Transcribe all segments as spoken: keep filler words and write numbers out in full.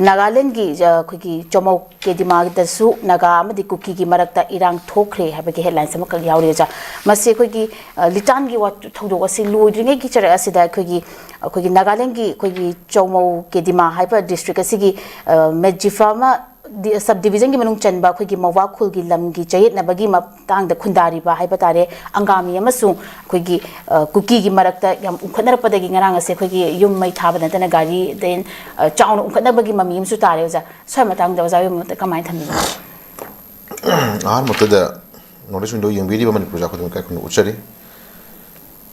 ꯅꯥꯒꯥꯂꯦꯟꯒꯤ, ꯑ, ꯑꯩꯈꯣꯏꯒꯤ ꯆꯣꯃꯧ ꯀꯦꯗꯤꯃꯥꯗꯁꯨ ꯅꯥꯒꯥ ꯑꯃꯗꯤ ꯀꯨꯀꯤꯒꯤ ꯃꯔꯛꯇ ꯏꯔꯥꯡ ꯊꯣꯛꯈ꯭ꯔꯦ ꯍꯥꯏꯕꯒꯤ headlines ꯑꯃꯈꯛ ꯌꯥꯎꯔꯤ, ꯑꯣꯖꯥ꯫ ꯃꯁꯤ ꯑꯩꯈꯣꯏꯒꯤ, ꯑ, ꯂꯤꯇꯥꯟꯒꯤ ꯋꯥ-, ꯊꯧꯗꯣꯛ ꯑꯁꯤ ꯂꯣꯏꯗ꯭ꯔꯤꯉꯩꯒꯤ ꯆꯔꯛ ꯑꯁꯤꯗ ꯑꯩꯈꯣꯏꯒꯤ, ꯑꯩꯈꯣꯏꯒꯤ ꯅꯥꯒꯥꯂꯦꯟꯒꯤ ꯑꯩꯈꯣꯏꯒꯤ ꯆꯣꯃꯧ ꯀꯦꯗꯤꯃꯥ ꯍꯥꯏꯕ district ꯑꯁꯤꯒꯤ, ꯑ, ꯃꯦꯖꯤꯐꯥꯃ ꯗꯤ-, sub division ꯒꯤ ꯃꯅꯨꯡ ꯆꯟꯕ ꯑꯩꯈꯣꯏꯒꯤ ꯃꯋꯥ ꯈꯨꯜꯒꯤ ꯂꯝꯒꯤ ꯆꯌꯦꯠꯅꯕꯒꯤ ꯃꯇꯥꯡꯗ ꯈꯨꯟꯗꯥꯔꯤꯕ ꯍꯥꯏꯕ ꯇꯥꯔꯦ, ꯑꯪꯒꯥꯃꯤ ꯑꯃꯁꯨꯡ ꯑꯩꯈꯣꯏꯒꯤ, ꯑ, ꯀꯨꯀꯤꯒꯤ ꯃꯔꯛꯇ ꯌꯥꯝ ꯎꯡꯈꯠꯅꯔꯛꯄꯗꯒꯤ ꯉꯔꯥꯡ ꯑꯁꯦ ꯑꯩꯈꯣꯏꯒꯤ ꯌꯨꯝ ꯃꯩ ꯊꯥꯕ ꯅꯠꯇꯅ ꯒꯥꯔꯤ, then, ꯑ, ꯆꯥꯎꯅ ꯎꯡꯈꯠꯅꯕꯒꯤ ꯃꯃꯤ ꯑꯃꯁꯨ ꯇꯥꯔꯦ, ꯑꯣꯖꯥ꯫ ꯁ꯭ꯋꯥꯏ ꯃꯇꯥꯡꯗ ꯑꯣꯖꯥꯒꯤ ꯃꯣꯠꯇ ꯀꯃꯥꯏꯅ ꯊꯝꯕꯤꯕ? ꯑꯍꯥꯟꯕꯃꯛꯇꯗ North East Window ꯌꯦꯡꯕꯤꯔꯤꯕ ꯃꯅꯤꯄꯨꯔ ꯑꯣꯖꯥ ꯈꯨꯗꯤꯡꯃꯛ ꯏꯀꯥꯏ ꯈꯨꯝꯅꯕ ꯎꯠꯆꯔꯤ꯫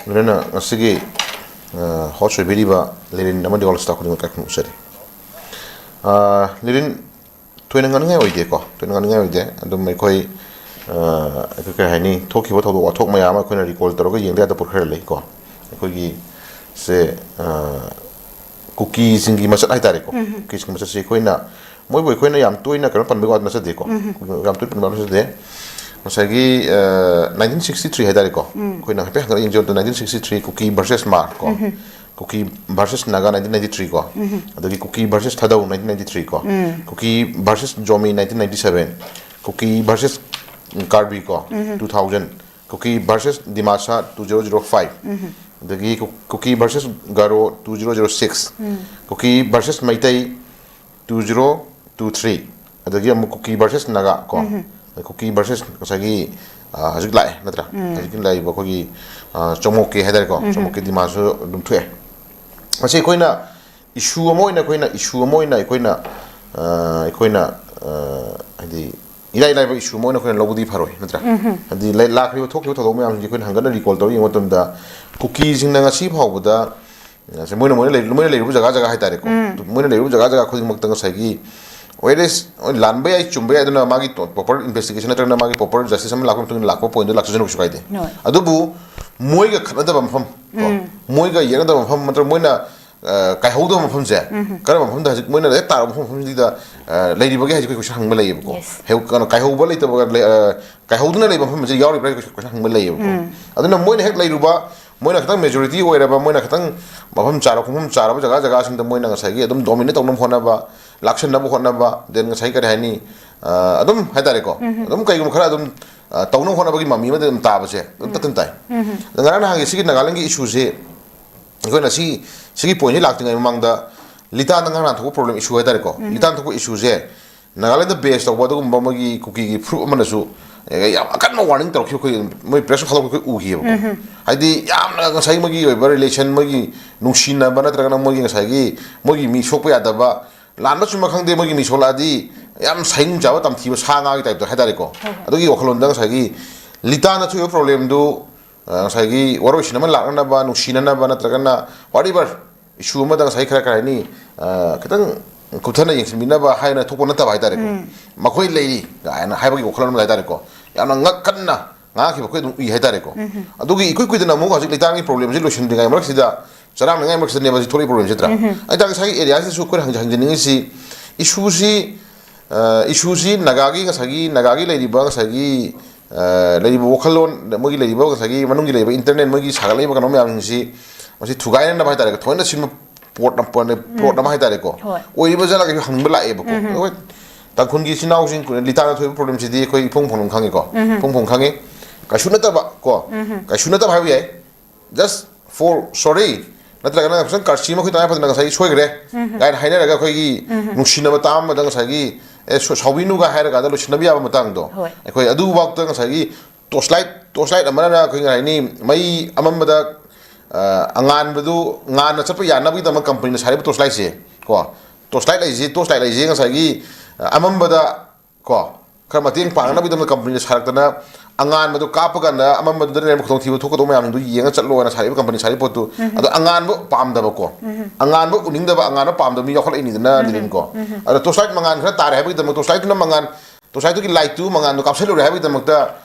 ꯂꯣꯏꯅꯅ ꯉꯁꯤꯒꯤ, ꯑ, host ꯑꯣꯏꯕꯤꯔꯤꯕ ꯂꯤꯔꯤꯟ ꯑꯃꯗꯤ all staff ꯈꯨꯗꯤꯡꯃꯛ ꯏꯀꯥꯏ ꯈꯨꯝꯅꯕ ꯎꯠꯆꯔꯤ꯫ ꯑ, ꯂꯤꯔꯤꯟ, ꯊꯣꯏꯅ ꯉꯥꯡꯅꯤꯡꯉꯥꯏ ꯑꯣꯏꯗꯦꯀꯣ, ꯊꯣꯏꯅ ꯉꯥꯡꯅꯤꯡꯉꯥꯏ ꯑꯣꯏꯗꯦ꯫ ꯑꯗꯨꯝ ꯑꯩꯈꯣꯏ, ꯑ, ꯑꯩꯈꯣꯏ ꯀꯩ ꯍꯥꯏꯅꯤ, ꯊꯣꯛꯈꯤꯕ ꯊꯧꯗꯣꯛ ꯋꯥꯊꯣꯛ ꯃꯌꯥꯝ ꯑꯃ ꯑꯩꯈꯣꯏꯅ recall ꯇꯧꯔꯒ ꯌꯦꯡꯗ ꯌꯥꯗꯕ ꯄꯣꯠ ꯈꯔ ꯂꯩꯀꯣ꯫ ꯑꯩꯈꯣꯏꯒꯤ ꯁꯦ, ꯑ, ꯀꯨꯀꯤꯁꯤꯡꯒꯤ ꯃꯆꯠ ꯍꯥꯏꯇꯥꯔꯦꯀꯣ꯫ ꯀꯨꯀꯤꯁꯤꯡꯒꯤ ꯃꯆꯠꯁꯤ ꯑꯩꯈꯣꯏꯅ, ꯃꯣꯏꯕꯨ ꯑꯩꯈꯣꯏꯅ ꯌꯥꯝ ꯇꯣꯏꯅ ꯀꯩꯅꯣ ꯄꯟꯕꯒꯤ ꯋꯥ ꯅꯠꯆꯗꯦꯀꯣ꯫ ꯌꯥꯝ ꯇꯣꯏꯅ ꯄꯟꯕ ꯋꯥ ꯅꯠꯆꯗꯦ꯫ ꯉꯁꯥꯏꯒꯤ, ꯑ, nineteen sixty three ꯍꯥꯏꯇꯥꯔꯦꯀꯣ꯫ ꯑꯩꯈꯣꯏꯅ ꯍꯥꯏꯐꯦꯠ ꯍꯟꯒꯠꯂ ꯌꯦꯡꯖꯕꯗ nineteen sixty three ꯀꯨꯀꯤ versus ꯃꯥꯔ ꯀꯣ꯫ ꯀꯨꯀꯤ versus Naga nineteen ninety three ꯀꯣ꯫ ꯑꯗꯒꯤ ꯀꯨꯀꯤ versus ꯊꯥꯗꯧ nineteen ninety three ꯀꯣ꯫ ꯀꯨꯀꯤ versus Zomi nineteen ninety seven꯫ ꯀꯨꯀꯤ versus ꯀꯥꯔꯕꯤ ꯀꯣ, two thousand꯫ ꯀꯨꯀꯤ versus Dimasa two zero zero five꯫ ꯑꯗꯒꯤ ꯀꯨ-, ꯀꯨꯀꯤ versus Garo two zero zero six꯫ ꯀꯨꯀꯤ versus Meitei two zero two three꯫ ꯑꯗꯒꯤ ꯑꯃꯨꯛ ꯀꯨꯀꯤ versus Naga ꯀꯣ꯫ ꯀꯨꯀꯤ versus ꯉꯁꯥꯏꯒꯤ, ꯑ, ꯍꯧꯖꯤꯛ ꯂꯥꯛꯑꯦ ꯅꯠꯇ꯭ꯔꯥ? ꯍꯧꯖꯤꯛꯀꯤ ꯂꯥꯛꯏꯕ ꯑꯩꯈꯣꯏꯒꯤ, ꯑ, ꯆꯣꯃꯣꯀꯦ ꯍꯥꯏꯇꯥꯔꯦꯀꯣ꯫ ꯆꯣꯃꯣꯀꯦ ꯗꯤꯃꯥꯟꯁꯨ ꯑꯗꯨꯝ ꯊꯣꯛꯑꯦ꯫ ꯃꯁꯤ ꯑꯩꯈꯣꯏꯅ issue ꯑꯃ ꯑꯣꯏꯅ, ꯑꯩꯈꯣꯏꯅ issue ꯑꯃ ꯑꯣꯏꯅ ꯑꯩꯈꯣꯏꯅ, ꯑ, ꯑꯩꯈꯣꯏꯅ, ꯑ, ꯍꯥꯏꯗꯤ ꯏꯔꯥꯏ ꯂꯥꯏꯕ issue ꯑꯃ ꯑꯣꯏꯅ ꯑꯩꯈꯣꯏꯅ ꯂꯧꯕꯗꯤ ꯐꯔꯣꯏ ꯅꯠꯇ꯭ꯔꯥ? ꯍꯥꯏꯗꯤ ꯂꯩ-, ꯂꯥꯛꯈ꯭ꯔꯤꯕ ꯊꯣꯛꯈꯤꯕ ꯊꯧꯗꯣꯛ ꯃꯌꯥꯝꯁꯤꯡꯁꯦ ꯑꯩꯈꯣꯏꯅ ꯍꯪꯒꯠꯅ recall ꯇꯧꯔ ꯌꯦꯡꯕ ꯃꯇꯝꯗ ꯀꯨꯀꯤꯁꯤꯡꯅ ꯉꯁꯤ ꯐꯥꯎꯕꯗ, ꯑ, ꯁꯦ ꯃꯣꯏꯅ, ꯃꯣꯏꯅ ꯂꯩ-, ꯃꯣꯏꯅ ꯂꯩꯔꯤꯕ ꯖꯒꯥ ꯖꯒꯥ ꯍꯥꯏꯇꯥꯔꯦꯀꯣ꯫ ꯃꯣꯏꯅ ꯂꯩꯔꯤꯕ ꯖꯒꯥ ꯖꯒꯥ ꯈꯨꯗꯤꯡꯃꯛꯇ ꯉꯁꯥꯏꯒꯤ whether is, ꯍꯣꯏ, ꯂꯥꯟꯕ ꯌꯥꯏ, ꯆꯨꯝꯕ ꯌꯥꯏ, ꯑꯗꯨꯅ ꯃꯥꯒꯤ ꯇꯣ-, proper investigation ꯅꯠꯇ꯭ꯔꯒꯅ ꯃꯥꯒꯤ proper justice ꯑꯃ ꯂꯥꯛꯄ ꯃꯇꯨꯡꯗ ꯂꯥꯛꯄ point ꯗꯣ ꯂꯥꯛꯆꯁꯅꯨ, ꯀꯩꯁꯨ ꯀꯥꯏꯗꯦ꯫ ꯍꯣꯏ꯫ ꯑꯗꯨꯕꯨ ꯃꯣꯏꯒ ꯈꯠꯅꯗꯕ ꯃꯐꯝ ꯀꯣ, ꯃꯣꯏꯒ ꯌꯦꯛꯅꯗꯕ ꯃꯐꯝ ꯅꯠꯇ꯭ꯔꯒ ꯃꯣꯏꯅ, ꯑ, ꯀꯥꯏꯍꯧꯗꯕ ꯃꯐꯝꯁꯦ, ꯀꯔꯝꯕ ꯃꯐꯝꯗ ꯍꯧꯖꯤꯛ ꯃꯣꯏꯅ ꯍꯦꯛ ꯇꯥꯔꯕ ꯃꯐꯝ, ꯃꯐꯝꯁꯤꯗ, ꯑ, ꯂꯩꯔꯤꯕꯒꯦ ꯍꯥꯏꯁꯦ ꯑꯩꯈꯣꯏ question ꯍꯪꯕ ꯂꯩꯌꯦꯕꯀꯣ꯫ Yes꯫ ꯍꯦꯛ ꯀꯩꯅꯣ, ꯀꯥꯏꯍꯧꯕ ꯂꯩꯇꯕ ꯂꯩ-, ꯑ, ꯀꯥꯏꯍꯧꯗꯅ ꯂꯩꯕ ꯃꯐꯝ ꯑꯁꯤ ꯌꯥꯎꯔꯤꯕ꯭ꯔꯥ ꯍꯥꯏꯕ question ꯍꯪꯕ ꯂꯩꯌꯦꯕꯀꯣ꯫ ꯑꯗꯨꯅ ꯃꯣꯏꯅ ꯍꯦꯛ ꯂꯩꯔꯨꯕ, ꯃꯣꯏꯅ ꯈꯤꯇꯪ majority ꯑꯣꯏꯔꯕ, ꯃꯣꯏꯅ ꯈꯤꯇꯪ ꯃꯐꯝ ꯆꯥꯔꯕ, ꯈꯣꯡꯐꯝ ꯆꯥꯔꯕ ꯖꯒꯥ ꯖꯒꯥꯁꯤꯡꯗ ꯃꯣꯏꯅ ꯉꯁꯥꯏꯒꯤ ꯑꯗꯨꯝ dominate ꯇꯧꯅꯕ ꯍꯣꯠꯅꯕ, ꯂꯥꯛꯁꯟꯅꯕ ꯍꯣꯠꯅꯕ, then ꯉꯁꯥꯏ ꯀꯔꯤ ꯍꯥꯏꯅꯤ, ꯑ, ꯑꯗꯨꯝ ꯍꯥꯏꯇꯥꯔꯦꯀꯣ, ꯑꯗꯨꯝ ꯀꯩꯒꯨꯝꯕ ꯈꯔ ꯑꯗꯨꯝ, ꯑ, ꯇꯧꯅꯕ ꯍꯣꯠꯅꯕꯒꯤ ꯃꯃꯤ ꯑꯃꯗꯤ ꯑꯗꯨꯝ ꯇꯥꯕꯁꯦ ꯑꯗꯨꯝ ꯇꯠꯇꯅ ꯇꯥꯏ꯫ ꯑꯗ ꯉꯔꯥꯡ ꯅꯍꯥꯟꯒꯤ ꯁꯤꯒꯤ ꯅꯥꯒꯥꯂꯦꯟꯒꯤ ꯏꯁꯨꯁꯦ ꯑꯩꯈꯣꯏꯅ ꯁꯤ, ꯁꯤꯒꯤ ꯄꯣꯏꯟꯁꯤ ꯂꯥꯛꯇ꯭ꯔꯤꯉꯩ ꯃꯃꯥꯡꯗ ꯂꯤꯇꯥꯟꯗ ꯉꯔꯥꯡ ꯊꯣꯛꯄ ꯄ꯭ꯔꯣꯕ꯭ꯂꯦꯝ ꯏꯁꯨ ꯍꯥꯏꯇꯥꯔꯦꯀꯣ, ꯂꯤꯇꯥꯟ ꯊꯣꯛꯄ ꯏꯁꯨꯁꯦ ꯅꯥꯒꯥꯂꯦꯟꯗ ꯕꯦꯁ ꯇꯧꯕ ꯑꯗꯨꯒꯨꯝꯕ ꯃꯣꯏꯒꯤ ꯀꯨꯀꯤꯒꯤ ꯐꯨꯔꯨꯞ ꯑꯃꯅꯁꯨ ꯌꯥꯝ ꯑꯀꯟꯕ ꯋꯥꯔꯅꯤꯡ ꯇꯧꯔꯛꯈꯤꯕ ꯑꯩꯈꯣꯏ ꯃꯣꯏ ꯄ꯭ꯔꯦꯁ ꯊꯥꯗꯣꯛꯄ ꯑꯩꯈꯣꯏ ꯎꯈꯤꯕꯀꯣ꯫ ꯍꯥꯏꯗꯤ ꯌꯥꯝꯅ ꯉꯁꯥꯏ ꯃꯣꯏꯒꯤ ꯑꯣꯏꯕ ꯔꯤꯂꯦꯁꯟ, ꯃꯣꯏꯒꯤ ꯅꯨꯡꯁꯤꯅꯕ ꯅꯠꯇ꯭ꯔꯒꯅ ꯃꯣꯏꯒꯤ ꯉꯁꯥꯏꯒꯤ ꯃꯣꯏꯒꯤ ꯃꯤ ꯁꯣꯛꯄ ꯌꯥꯗꯕ, ꯂꯥꯟꯕ ꯆꯨꯝꯕ ꯈꯪꯗꯦ, ꯃꯣꯏꯒꯤ ꯃꯤ ꯁꯣꯛꯂꯛꯑꯗꯤ ꯌꯥꯝ ꯁꯍꯤꯡ ꯆꯥꯕ ꯇꯝꯊꯤꯕ ꯁꯥ ꯉꯥꯒꯤ ꯇꯥꯏꯞꯇ ꯍꯥꯏꯇꯥꯔꯦꯀꯣ꯫ ꯑꯗꯨꯒꯤ ꯋꯥꯈꯜꯂꯣꯟꯗ ꯉꯁꯥꯏꯒꯤ ꯂꯤꯇꯥꯟꯗ ꯊꯣꯛꯏꯕ ꯄ꯭ꯔꯣꯕ꯭ꯂꯦꯝꯗꯨ, ꯑ, ꯉꯁꯥꯏꯒꯤ ꯋꯥꯔꯣꯏꯁꯤꯟ ꯑꯃ ꯂꯥꯛꯅꯅꯕ, ꯅꯨꯡꯁꯤꯅꯅꯕ ꯅꯠꯇ꯭ꯔꯒꯅ whatever ꯏꯁꯨ ꯑꯃꯗ ꯉꯁꯥꯏ ꯈꯔ ꯀꯔꯤ ꯍꯥꯏꯅꯤ, ꯑ, ꯈꯤꯇꯪ ꯀꯨꯞꯊꯅ ꯌꯦꯡꯁꯤꯟꯕꯤꯅꯕ ꯍꯥꯏꯅ ꯊꯣꯛꯄ ꯅꯠꯇꯕ ꯍꯥꯏꯇꯥꯔꯦꯀꯣ꯫ ꯃꯈꯣꯏ ꯂꯩꯔꯤ ꯀꯥꯏꯅ ꯍꯥꯏꯕꯒꯤ ꯋꯥꯈꯜꯂꯣꯟ ꯑꯃꯗ ꯍꯥꯏꯇꯥꯔꯦꯀꯣ꯫ ꯌꯥꯝꯅ ꯉꯛ ꯀꯟꯅ ꯉꯥꯡꯈꯤꯕ ꯑꯩꯈꯣꯏ ꯑꯗꯨꯝ ꯎꯏ ꯍꯥꯏꯇꯥꯔꯦꯀꯣ꯫ ꯑꯗꯨꯒꯤ ꯏꯀꯨꯏ ꯀꯨꯏꯗꯅ ꯑꯃꯨꯛ ꯍꯧꯖꯤꯛ ꯂꯤꯇꯥꯟꯒꯤ ꯄ꯭ꯔꯣꯕ꯭ꯂꯦꯝꯁꯤ ꯂꯣꯏꯁꯤꯟꯗ꯭ꯔꯤꯉꯩ ꯃꯔꯛꯁꯤꯗ ꯆꯔꯥꯡꯅꯉꯥꯏ ꯃꯔꯛꯁꯤꯗꯅꯦꯕ ꯍꯧꯖꯤꯛ ꯊꯣꯛꯂꯛꯏ ꯄ꯭ꯔꯣꯕ꯭ꯂꯦꯝꯁꯤ ꯅꯠꯇ꯭ꯔꯥ? ꯑꯩ ꯇꯥꯔꯒꯦꯠ ꯉꯁꯥꯏꯒꯤ ꯑꯦꯔꯤꯌꯥꯁꯤꯗꯁꯨ ꯑꯩꯈꯣꯏꯅ ꯍꯪꯖ-, ꯍꯪꯖꯅꯤꯡꯉꯤꯁꯤ, ꯏꯁꯨꯁꯤ, ꯑ, ꯏꯁꯨꯁꯤ ꯅꯥꯒꯥꯒꯤ ꯉꯁꯥꯏꯒꯤ, ꯅꯥꯒꯥꯒꯤ ꯂꯩꯔꯤꯕ ꯉꯁꯥꯏꯒꯤ, ꯑ, ꯂꯩꯔꯤꯕ ꯋꯥꯈꯜꯂꯣꯟ, ꯃꯣꯏꯒꯤ ꯂꯩꯔꯤꯕ ꯉꯁꯥꯏꯒꯤ ꯃꯅꯨꯡꯒꯤ ꯂꯩꯔꯤꯕ ꯏꯟꯇꯔꯅꯦꯜ ꯃꯣꯏꯒꯤ ꯁꯥꯒꯠꯂꯛꯏꯕ ꯀꯩꯅꯣ ꯃꯌꯥꯝꯁꯤꯡꯁꯤ ꯃꯁꯤ ꯊꯨꯒꯥꯏꯅꯅꯕ ꯍꯥꯏꯇꯥꯔꯦ, ꯊꯑꯣꯏꯅ ꯁꯤꯟꯕ ꯄꯣꯠ ꯑꯃ, ꯄꯣꯠ ꯑꯃ ꯍꯥꯏꯇꯥꯔꯦꯀꯣ꯫ ꯍꯣꯏ꯫ ꯑꯣꯏꯔꯤꯕ ꯖꯥꯠꯂꯒꯁꯨ ꯍꯪꯕ ꯂꯥꯛꯑꯦꯕꯀꯣ꯫ ꯑꯩꯈꯣꯏ ꯇꯥꯡꯈꯨꯜꯒꯤ ꯏꯆꯤꯟ ꯏꯅꯥꯎꯁꯤꯡ ꯂꯤꯇꯥꯟꯗ ꯊꯣꯛꯏꯕ ꯄ꯭ꯔꯣꯕ꯭ꯂꯦꯝꯁꯤꯗꯤ ꯑꯩꯈꯣꯏ ꯏꯐꯣꯡ ꯐꯣꯡꯅ ꯈꯪꯉꯤꯀꯣ꯫ ꯏꯐꯣꯡ ꯐꯣꯡꯅ ꯈꯪꯉꯤ꯫ ꯀꯩꯁꯨ ꯅꯠꯇꯕ ꯀꯣ꯫ ꯀꯩꯁꯨ ꯅꯠꯇꯕ ꯍꯥꯏꯕ ꯌꯥꯏ꯫ Just for sorry, ꯅꯠꯇ꯭ꯔꯒꯅ ꯈꯤꯇꯪ ꯀꯔꯁꯤ ꯑꯃ ꯑꯩꯈꯣꯏ ꯇꯉꯥꯏ ꯐꯗꯅ ꯉꯁꯥꯏꯒꯤ ꯁꯣꯏꯈ꯭ꯔꯦ ꯀꯥꯏꯅ ꯍꯥꯏꯅꯔꯒ ꯑꯩꯈꯣꯏꯒꯤ ꯅꯨꯡꯁꯤꯅꯕ ꯇꯥꯝ ꯑꯃꯗ ꯉꯁꯥꯏꯒꯤ, "ꯑꯦ, ꯁꯣ-, ꯁꯥꯎꯕꯤꯅꯨꯒ" ꯍꯥꯏꯔꯒ ꯑꯗ ꯂꯣꯏꯁꯤꯟꯅꯕ ꯌꯥꯕ ꯃꯇꯥꯡꯗꯣ꯫ ꯍꯣꯏ꯫ ꯑꯩꯈꯣꯏ ꯑꯗꯨꯐꯥꯎꯗ ꯉꯁꯥꯏꯒꯤ ꯇꯣꯔꯆ ꯂꯥꯏꯠ, ꯇꯣꯔꯆ ꯂꯥꯏꯠ ꯑꯃꯅ ꯑꯩꯈꯣꯏ ꯀꯩ ꯍꯥꯏꯅꯤ, ꯃꯩ ꯑꯃꯝꯕꯗ, ꯑ, ꯑꯉꯥꯟꯕꯗꯨ ꯉꯥꯟꯅ ꯆꯠꯄ ꯌꯥꯅꯕꯒꯤꯗꯃꯛ ꯀꯝꯄꯅꯤꯅ ꯁꯥꯔꯤꯕ ꯇꯣꯔꯆ ꯂꯥꯏꯠꯁꯦ ꯀꯣ, ꯇꯣꯔꯆ ꯂꯥꯏꯠ ꯂꯩꯁꯤ, ꯇꯣꯔꯆ ꯂꯥꯏꯠ ꯂꯩꯁꯤ ꯉꯁꯥꯏꯒꯤ, ꯑ, ꯑꯃꯝꯕꯗ ꯀꯣ, ꯈꯔ ꯃꯇꯦꯡ ꯄꯥꯡꯅꯕꯒꯤꯗꯃꯛ ꯀꯝꯄꯅꯤꯅ ꯁꯥꯔꯛꯇꯅ ꯑꯉꯥꯟꯕꯗꯣ ꯀꯥꯞꯄ ꯀꯥꯟꯗ ꯑꯃꯝꯕꯗꯨꯗ ꯂꯩꯔꯝꯕ ꯈꯨꯗꯣꯡꯊꯤꯕ ꯊꯣꯛꯀꯗꯧꯕ ꯃꯌꯥꯝꯗꯨ ꯌꯦꯡꯉ ꯆꯠꯂꯣꯅ ꯁꯥꯔꯛꯏꯕ ꯀꯝꯄꯅꯤ ꯁꯥꯔꯤꯕ ꯄꯣꯠꯇꯨ꯫ ꯑꯗꯣ ꯑꯉꯥꯟꯕ ꯄꯥꯝꯗꯕꯀꯣ, ꯑꯉꯥꯟꯕ ꯎꯅꯤꯡꯗꯕ, ꯑꯉꯥꯟꯕ ꯄꯥꯝꯗꯕ ꯃꯤ ꯌꯥꯎꯈꯠꯂꯛꯏꯅꯤꯗꯅ, ꯂꯤꯔꯤꯟꯀꯣ꯫ ꯑꯗꯣ ꯇꯣꯔꯆ ꯂꯥꯏꯠ ꯃꯉꯥꯟ ꯈꯔ ꯇꯥꯔꯦ ꯍꯥꯏꯕꯒꯤꯗꯃꯛ ꯇꯣꯔꯆ ꯂꯥꯏꯠꯇꯨꯅ ꯃꯉꯥꯟ, ꯇꯣꯔꯆ ꯂꯥꯏꯠꯇꯨꯒꯤ ꯂꯥꯏꯠꯇꯨ ꯃꯉꯥꯟꯗꯣ ꯀꯥꯞꯁꯤꯜꯂꯨꯔꯦ ꯍꯥꯏꯕꯒꯤꯗꯃꯛꯇ,